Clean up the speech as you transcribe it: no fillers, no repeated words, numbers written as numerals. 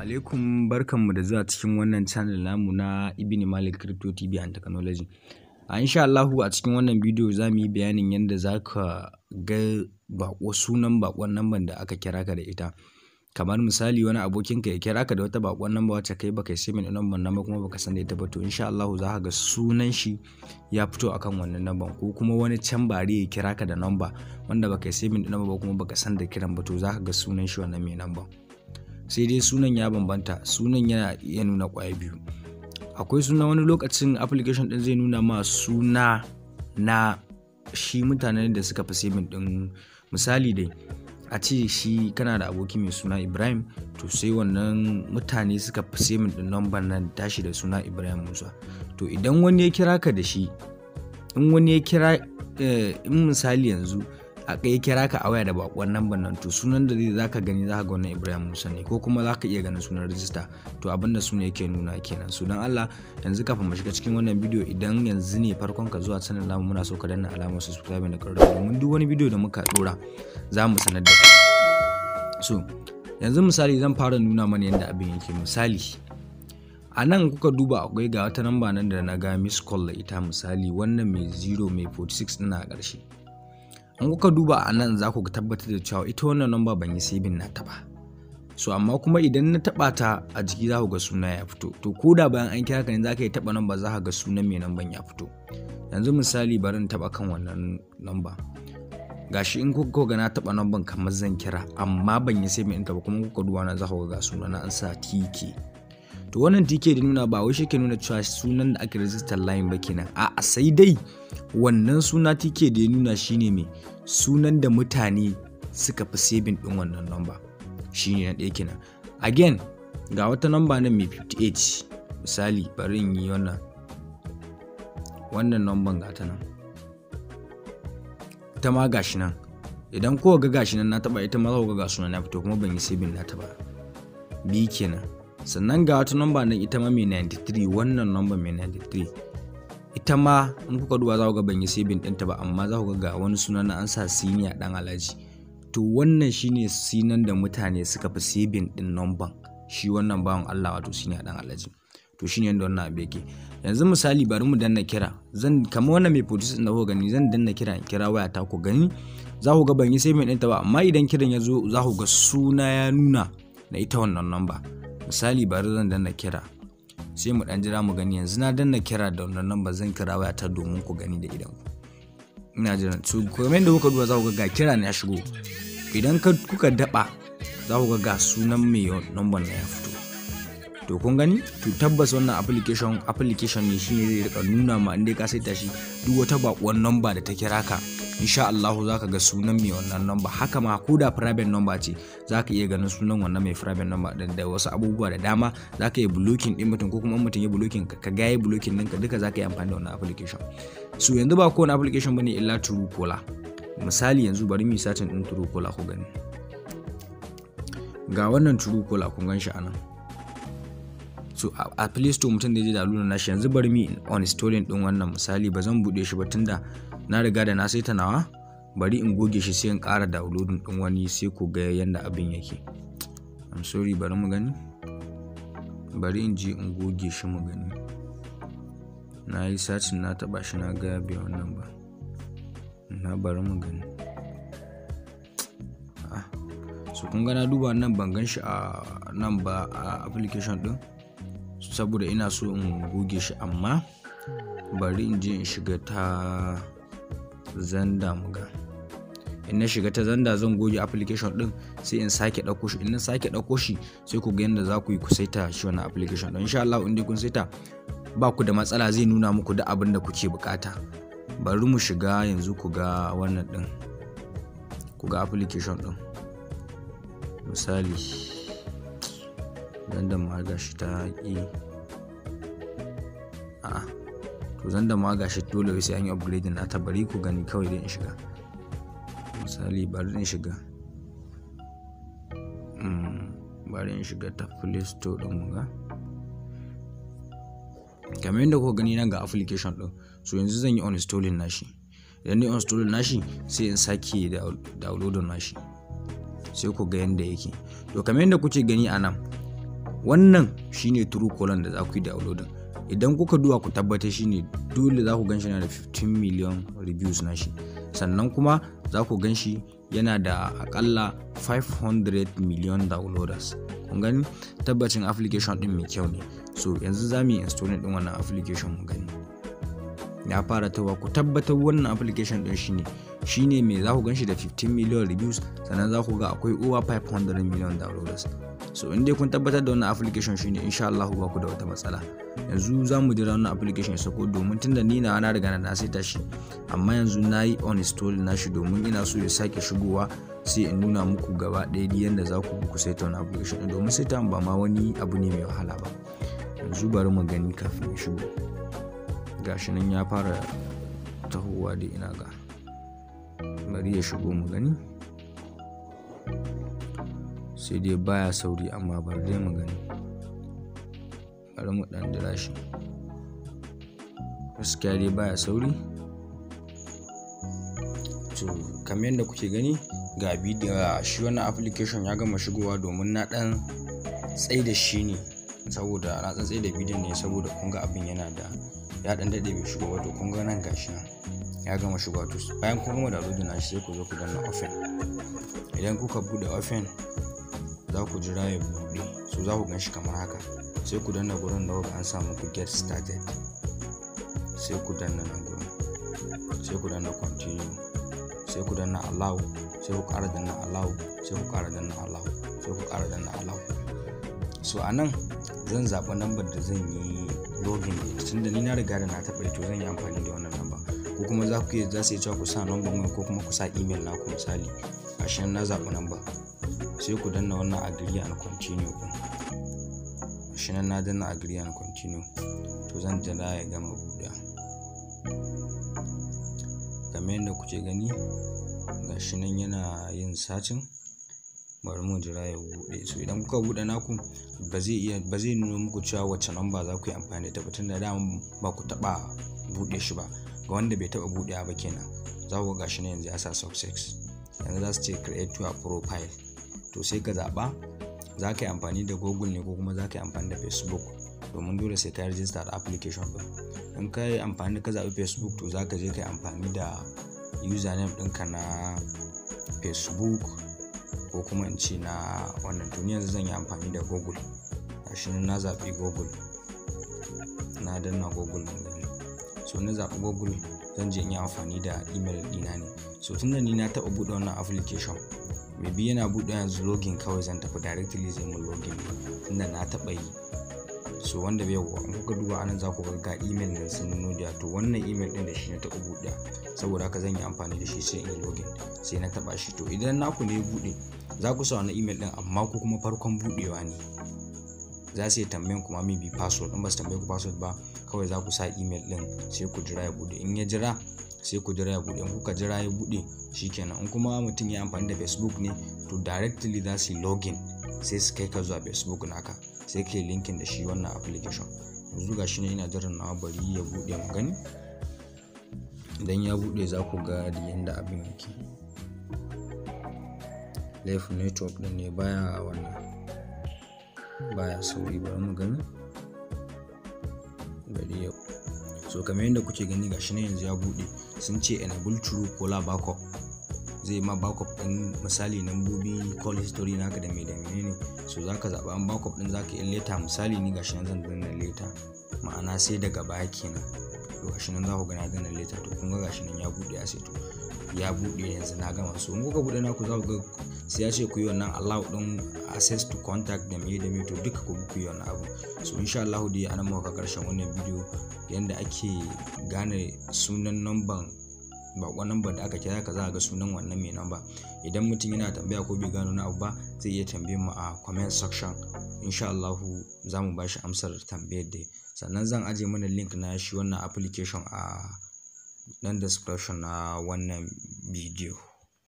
Alaikum, barkanmu da zuwa cikin wannan channel namu na Ibn Malik Crypto TV and Technology. A insha Allahu a cikin wannan bidiyo za mu yi bayanin yadda za ka ga baƙo sunan baƙon namban da aka kira ka da ita. Kamar misali, wani abokinka ya kira ka da wata baƙon namba wacce kai baka yi saving ɗin namban nan ba kuma baka san da ita ba, to insha Allahu za ka ga sunan shi ya fito akan wannan namban, ko kuma wani can bare ya kira ka da namba wanda baka yi saving ɗin namba ba kuma baka san da kiran ba, to za ka ga sunan shi wannan mai namban. Sai dai sunan ya bambanta, sunan yana iya nuna ƙwaya biyu. Akwai suna, wani lokacin application ɗin zai nuna ma suna na shi mutanen da suka fi saving ɗin. Misali dai, a ce shi kana da aboki mai suna Ibrahim, to sai wannan mutane suka fi saving ɗin number nan tashi da suna Ibrahim Musa. To idan wani ya kira ka da shi, in wani ya kira, in misali yanzu a ya kira ka a waya da bakon namban nan, to sunan da zai zaka gani, zaka ga wannan Ibrahim Musa ne, ko kuma zaka iya ganin sunan rijista. To abinda sunan yake nuna kenan. So dan Allah, yanzu kafin mu shiga cikin wannan bidiyo, idan yanzu ne farkon ka zuwa channel namu, muna so ka danna alamar subscribe da ƙararrawa, domin duk wani bidiyo da muka dora za mu sanar da kai. So yanzu misali zan fara nuna mana yadda abin yake. Misali, a nan kuka duba, akwai ga wata namba nan da na ga miss call da ita. Misali, wannan mai 0 mai 46 ɗin a ƙarshe. In kuka duba a nan, za ku tabbatar da cewa ita wannan number ban yi saving nata ba. So amma kuma idan na taba ta a jiki, za ku ga suna ya fito. To ko da bayan an kira ka ne, za ka yi taba number, za ka ga sunan mai number ya fito. Yanzu misali, bari in taba kan wannan number. Gashi, in kuka ga na taba number kamar zan kira, amma ban yi saving ɗinta ba, kuma kuka duba nan, za ku ga suna na an sa TK. To wannan TK da nuna ba wai shi ke nuna cewa sunan da aka register line ba kenan. A'a, sai dai wannan suna TK da ya nuna shine mai sunan da mutane suka fi saving din wannan number. Shine na ɗaya kenan. Again, ga wata number nan mai 58. Misali, bari in yi wannan number, ga ta nan, ita ma gashi nan. Idan kuka ga gashi nan na taba ita ma, za ku ga sunan na fito, kuma ban yi saving nata ba. Biyu kenan. Sannan ga wata number nan, ita ma mai 93. Wannan number mai 93, ita ma in kuka duba, za ku ga ban yi saving ɗinta ba, amma za ku ga wani suna na an sa Senior Dan Alhaji. To wannan shine sunan da mutane suka fi saving ɗin number shi wannan bawan Allah, wato Senior Dan Alhaji. To shine yanda wannan abu yake. Yanzu misali, bari mu danna kira. Zan kamar wannan mai 46 da kuka gani, zan danna kira in kira waya ta ku gani. Za ku ga ban yi saving ɗinta ba, amma idan kiran ya zo, za ku ga suna ya nuna na ita wannan number. Misali, bari zan danna kira, sai mu dan jira mu gani. Yanzu na danna kira da wannan number, zan kira waya ta domin ku gani da idan ku. Ina jiran. So kamar yadda kuka duba, za ku ga kira ne ya shigo. Idan ka kuka daba, za ku ga sunan mai number na ya fito. To kun gani? To tabbas wannan application ne, shine zai rika nuna ma inda ka saita shi, duk wata bakuwar number da ta kira ka, insha Allah za ka ga sunan mai wannan number. Haka ma ko da private number ce, za ka iya ganin sunan wannan mai private number din da wasu abubuwa da dama. Za ka iya blocking din mutum, ko kuma mutum ya blocking ka, ga ya blocking ɗinka, duka za ka yi amfani da wannan application. So yanzu ba kowane application bane illa Truecaller. Misali, yanzu bari mu yi searching din Truecaller ku gani. Ga wannan Truecaller, kun gan shi anan. So a Play Store mutum da ya je download nashi. Yanzu bari mu uninstalling din wannan. Misali, ba zan bude shi ba tunda na riga da na saita nawa. Bari in goge shi, sai in ƙara downloading din wani, sai ku ga yanda abin yake. I'm sorry, bari mu gani. Bari in je in goge shi mu gani. Na yi searching, na taba shi, na ga bai wannan ba. Na bari mu gani. So kun ga na duba nan, ban gan shi a nan ba a application din, saboda ina so in goge shi. Amma bari in je in shiga ta Xender mu ga. In na shiga ta Xender, zan goge application din, sai in sake ɗauko shi. In na sake ɗauko shi, sai ku ga yadda za ku yi ku saita shi wannan application din. Insha Allah in dai kun saita, ba ku da matsala, zai nuna muku duk abin da kuke bukata. Bari mu shiga yanzu ku ga wannan din, ku ga application din. Misali, Xender ma gashi ta ƙi. A'a, to Xender ma gashi dole sai an yi upgrading nata. Bari ku gani kawai dai in shiga. Misali, bari in shiga ta Play Store din mu ga. Kamar yadda kuka gani nan, ga application din. So yanzu zan yi uninstalling nashi. Idan ni uninstalling nashi, sai in sake downloading nashi, sai ku ga yadda yake. To kamar yadda kuke gani a nan. Wannan shine Truecaller da za ku yi downloading. Idan kuka duba ku tabbatar shine, dole za ku ganshi yana da 15 million reviews na shi. Sannan kuma za ku ganshi yana da akalla 500 million downloaders. Kun gani, tabbacin application din mai kyau ne. So yanzu za mu yi installing din wannan application mu gani. Ya fara tawa. Ku tabbatar wannan application din shine mai za ku ganshi da 15 million reviews, sannan za ku ga akwai over 500 million downloaders. So in dai kun tabbatar da wannan application shine, insha Allah ba ku da wata matsala. Yanzu za mu jira wannan application ya sako, domin tunda ni na riga na saita shi, amma yanzu na yi uninstall nashi domin ina so ya sake shigowa, sai in nuna muku gaba ɗaya yadda za ku ku saita wannan application ɗin, domin saita ba ma wani abu ne mai wahala ba. Yanzu bari mu gani kafin ya shigo. Gashi nan ya fara tahowa dai, ina ga bari ya shigo mu gani. Sai dai baya sauri, amma bari dai mu gani, bari mu ɗan jira shi. Gaskiya dai baya sauri. To, kamar yadda kuke gani, ga bidiyo shi wannan application ya gama shigowa, domin na ɗan tsaida shi ne, saboda na ɗan tsaida bidiyon ne saboda kun ga abin yana da ya ɗan daɗe bai shigo ba. To, kun ga nan gashi nan ya gama shigowa. To, bayan kun gama downloading nashi, sai ku zo ku danna open. Idan kuka buɗe open, za ku jira ya buɗe. So za ku gan shi kamar haka. Sai ku danna gurin da kuka an sa muku "Get started". Sai ku danna nan gurin, sai ku danna continue, sai ku danna allow, sai ku ƙara danna allow, sai ku ƙara danna allow, sai ku ƙara danna allow. So a nan zan zaɓi lambar da zan yi login da ita. Tunda ni na riga da na taɓa, to zan yi amfani da wannan lamba, ko kuma za ku iya, za su iya cewa ku sa number waya ko kuma ku sa email naku. Misali, gashi nan na zaɓi number. Sai ku danna wannan agree and continue ɗin. Gashi nan na danna agree and continue. To, zan jira ya gama buɗewa. Kamar yadda kuke gani, gashi nan yana yin searching. Bari mu jira ya buɗe. So idan kuka buɗe naku, ba zai iya, ba zai nuna muku cewa wacce number za ku yi amfani da ita ba, tunda dama ba ku taɓa buɗe shi ba. Ga wanda bai taɓa buɗewa ba kenan. Za ku ga gashi nan yanzu ya sa success. Yanzu za su ce "Create your profile". To, sai ka zaɓa za ka yi amfani da Google ne ko kuma za ka yi amfani da Facebook, domin dole sai ka yi register da application ɗin. In ka yi amfani, ka zaɓi Facebook, to za ka je ka yi amfani da username ɗinka na Facebook, ko kuma in ce na wannan. To, ni yanzu zan yi amfani da Google. Gashi nan na zaɓi Google, na danna Google mun gani. So na zaɓi Google, zan je in yi amfani da email ɗina ne. So tunda ni na taɓa buɗe wannan application, maybe yana buɗe yanzu login kawai zan tafi, directly zai mun login tunda na taɓa yi. So wanda bai yawa, in kuka duba anan za ku ga ga email nan sun nuno da. To, wannan email ɗin da shi na taɓa buɗe, saboda haka zan yi amfani da shi sai in yi login. Sai na taɓa shi. To, idan naku ne ya buɗe, za ku sa wannan email ɗin, amma ku kuma farkon buɗewa ne, za su yi tambayan kuma maybe password. In ba su tambaye ku password ba, kawai za ku sa email ɗin, sai ku jira ya buɗe. In ya jira, sai ku jira ya buɗe. In kuka jira ya buɗe, shikenan. In kuma mutum ya amfani da Facebook ne, to directly za su yi login, sai su kai ka zuwa Facebook naka, sai ka yi linking da shi wannan application. Yanzu ga shi ne ina jiran nawa, bari ya buɗe mu gani. Idan ya buɗe, za ku ga yadda abin yake. Laifin network ɗin ne baya wannan, baya sauri. Bari mu gani, bari ya. So kamar yadda kuke gani, gashi nan yanzu ya buɗe. Sun ce "Enable Truecaller backup". Zai ma backup ɗin, misali, nambobi, call history naka da mai da menene. So zaka zaɓa an backup ɗin zaka yi later. Misali, ni gashi nan zan danna later, ma'ana sai daga baya kenan. To, gashi nan za ku ga na danna later. To, kun ga gashi nan ya buɗe, ya to ya buɗe yanzu na gama. So in kuka buɗe naku, za ku ga sai ya ce ku yi wannan allow ɗin access to contact da me da me. To, duka ku yi wannan abu. So insha Allah dai anan muka karshen wannan bidiyo, yanda ake gane sunan number, bakon number da aka kira ka, za ga sunan wannan mai number. Idan mutum yana tambaya ko bai gano na abu ba, zai iya tambaye mu a comment section. Insha Allah za mu ba shi amsar tambayar dai. Sannan zan aje mana link na shi wannan application a nan description na wannan bidiyo.